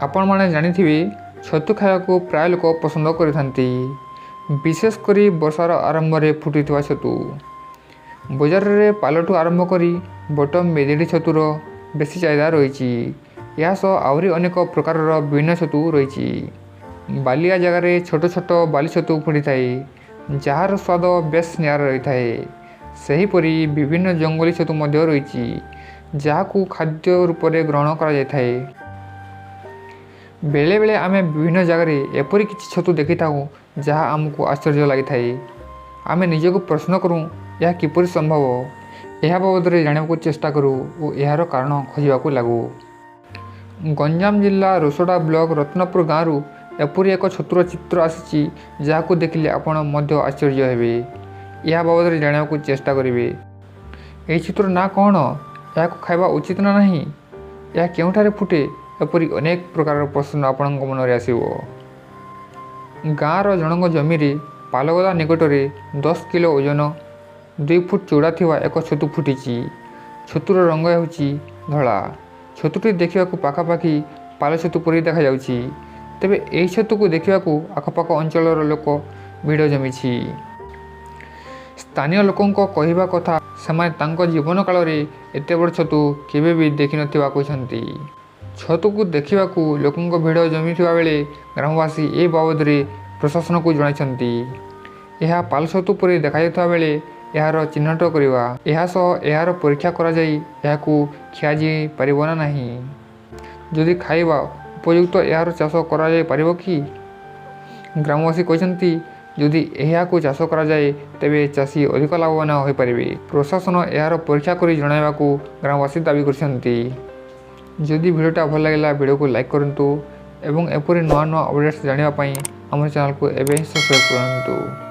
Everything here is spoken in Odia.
ଆପଣମାନେ ଜାଣିଥିବେ, ଛତୁ ଖାଇବାକୁ ପ୍ରାୟ ଲୋକ ପସନ୍ଦ କରିଥାନ୍ତି, ବିଶେଷ କରି ବର୍ଷାର ଆରମ୍ଭରେ ଫୁଟିଥିବା ଛତୁ। ବଜାରରେ ପାଲଠୁ ଆରମ୍ଭ କରି ବଟମ୍ ମେଦିଡ଼ି ଛତୁର ବେଶୀ ଚାହିଦା ରହିଛି। ଏହା ସହ ଆହୁରି ଅନେକ ପ୍ରକାରର ବିଭିନ୍ନ ଛତୁ ରହିଛି। ବାଲିଆ ଜାଗାରେ ଛୋଟ ଛୋଟ ବାଲି ଛତୁ ଫୁଟିଥାଏ, ଯାହାର ସ୍ୱାଦ ବେଶ୍ ନିଆରା ରହିଥାଏ। ସେହିପରି ବିଭିନ୍ନ ଜଙ୍ଗଲୀ ଛତୁ ମଧ୍ୟ ରହିଛି, ଯାହାକୁ ଖାଦ୍ୟ ରୂପରେ ଗ୍ରହଣ କରାଯାଇଥାଏ। ବେଳେବେଳେ ଆମେ ବିଭିନ୍ନ ଜାଗାରେ ଏପରି କିଛି ଛତୁ ଦେଖିଥାଉ, ଯାହା ଆମକୁ ଆଶ୍ଚର୍ଯ୍ୟ ଲାଗିଥାଏ। ଆମେ ନିଜକୁ ପ୍ରଶ୍ନ କରୁ, ଏହା କିପରି ସମ୍ଭବ? ଏହା ବାବଦରେ ଜାଣିବାକୁ ଚେଷ୍ଟା କରୁ ଓ ଏହାର କାରଣ ଖୋଜିବାକୁ ଲାଗୁ। ଗଞ୍ଜାମ ଜିଲ୍ଲା ରୋଷଡ଼ା ବ୍ଲକ ରତ୍ନପୁର ଗାଁରୁ ଏପରି ଏକ ଛତୁର ଚିତ୍ର ଆସିଛି, ଯାହାକୁ ଦେଖିଲେ ଆପଣ ମଧ୍ୟ ଆଶ୍ଚର୍ଯ୍ୟ ହେବେ। ଏହା ବାବଦରେ ଜାଣିବାକୁ ଚେଷ୍ଟା କରିବେ। ଏହି ଛତୁର ନାଁ କ'ଣ? ଏହାକୁ ଖାଇବା ଉଚିତ ନା ନାହିଁ? ଏହା କେଉଁଠାରେ ଫୁଟେ? ଏପରି ଅନେକ ପ୍ରକାରର ପ୍ରଶ୍ନ ଆପଣଙ୍କ ମନରେ ଆସିବ। ଗାଁର ଜଣଙ୍କ ଜମିରେ ପାଲଗଦା ନିକଟରେ 10 କିଲୋ ଓଜନ, 2 ଫୁଟ ଚଉଡ଼ା ଥିବା ଏକ ଛତୁ ଫୁଟିଛି। ଛତୁର ରଙ୍ଗ ହେଉଛି ଧଳା। ଛତୁଟି ଦେଖିବାକୁ ପାଖାପାଖି ପାଲ ଛତୁ ପରି ଦେଖାଯାଉଛି। ତେବେ ଏହି ଛତୁକୁ ଦେଖିବାକୁ ଆଖପାଖ ଅଞ୍ଚଳର ଲୋକ ଭିଡ଼ ଜମିଛି। ସ୍ଥାନୀୟ ଲୋକଙ୍କ କହିବା କଥା, ସେମାନେ ତାଙ୍କ ଜୀବନ କାଳରେ ଏତେ ବଡ଼ ଛତୁ କେବେ ବି ଦେଖିନଥିବା କହିଛନ୍ତି। ଛତୁକୁ ଦେଖିବାକୁ ଲୋକଙ୍କ ଭିଡ଼ ଜମିଥିବା ବେଳେ ଗ୍ରାମବାସୀ ଏ ବାବଦରେ ପ୍ରଶାସନକୁ ଜଣାଇଛନ୍ତି। ଏହା ପାଲ ଛତୁ ପରି ଦେଖାଯାଉଥିବା ବେଳେ ଏହାର ଚିହ୍ନଟ କରିବା, ଏହା ସହ ଏହାର ପରୀକ୍ଷା କରାଯାଇ ଏହାକୁ ଖିଆଯାଇପାରିବ ନା ନାହିଁ, ଯଦି ଖାଇବା ଉପଯୁକ୍ତ ଏହାର ଚାଷ କରାଯାଇପାରିବ କି? ଗ୍ରାମବାସୀ କହିଛନ୍ତି, ଯଦି ଏହାକୁ ଚାଷ କରାଯାଏ ତେବେ ଚାଷୀ ଅଧିକ ଲାଭବାନ ହୋଇପାରିବେ। ପ୍ରଶାସନ ଏହାର ପରୀକ୍ଷା କରି ଜଣାଇବାକୁ ଗ୍ରାମବାସୀ ଦାବି କରିଛନ୍ତି। ଯଦି ଭିଡ଼ିଓଟା ଭଲ ଲାଗିଲା, ଭିଡ଼ିଓକୁ ଲାଇକ୍ କରନ୍ତୁ ଏବଂ ଏପରି ନୂଆ ନୂଆ ଅପଡ଼େଟ୍ସ ଜାଣିବା ପାଇଁ ଆମ ଚ୍ୟାନେଲକୁ ଏବେ ହିଁ ସବସ୍କ୍ରାଇବ୍ କରନ୍ତୁ।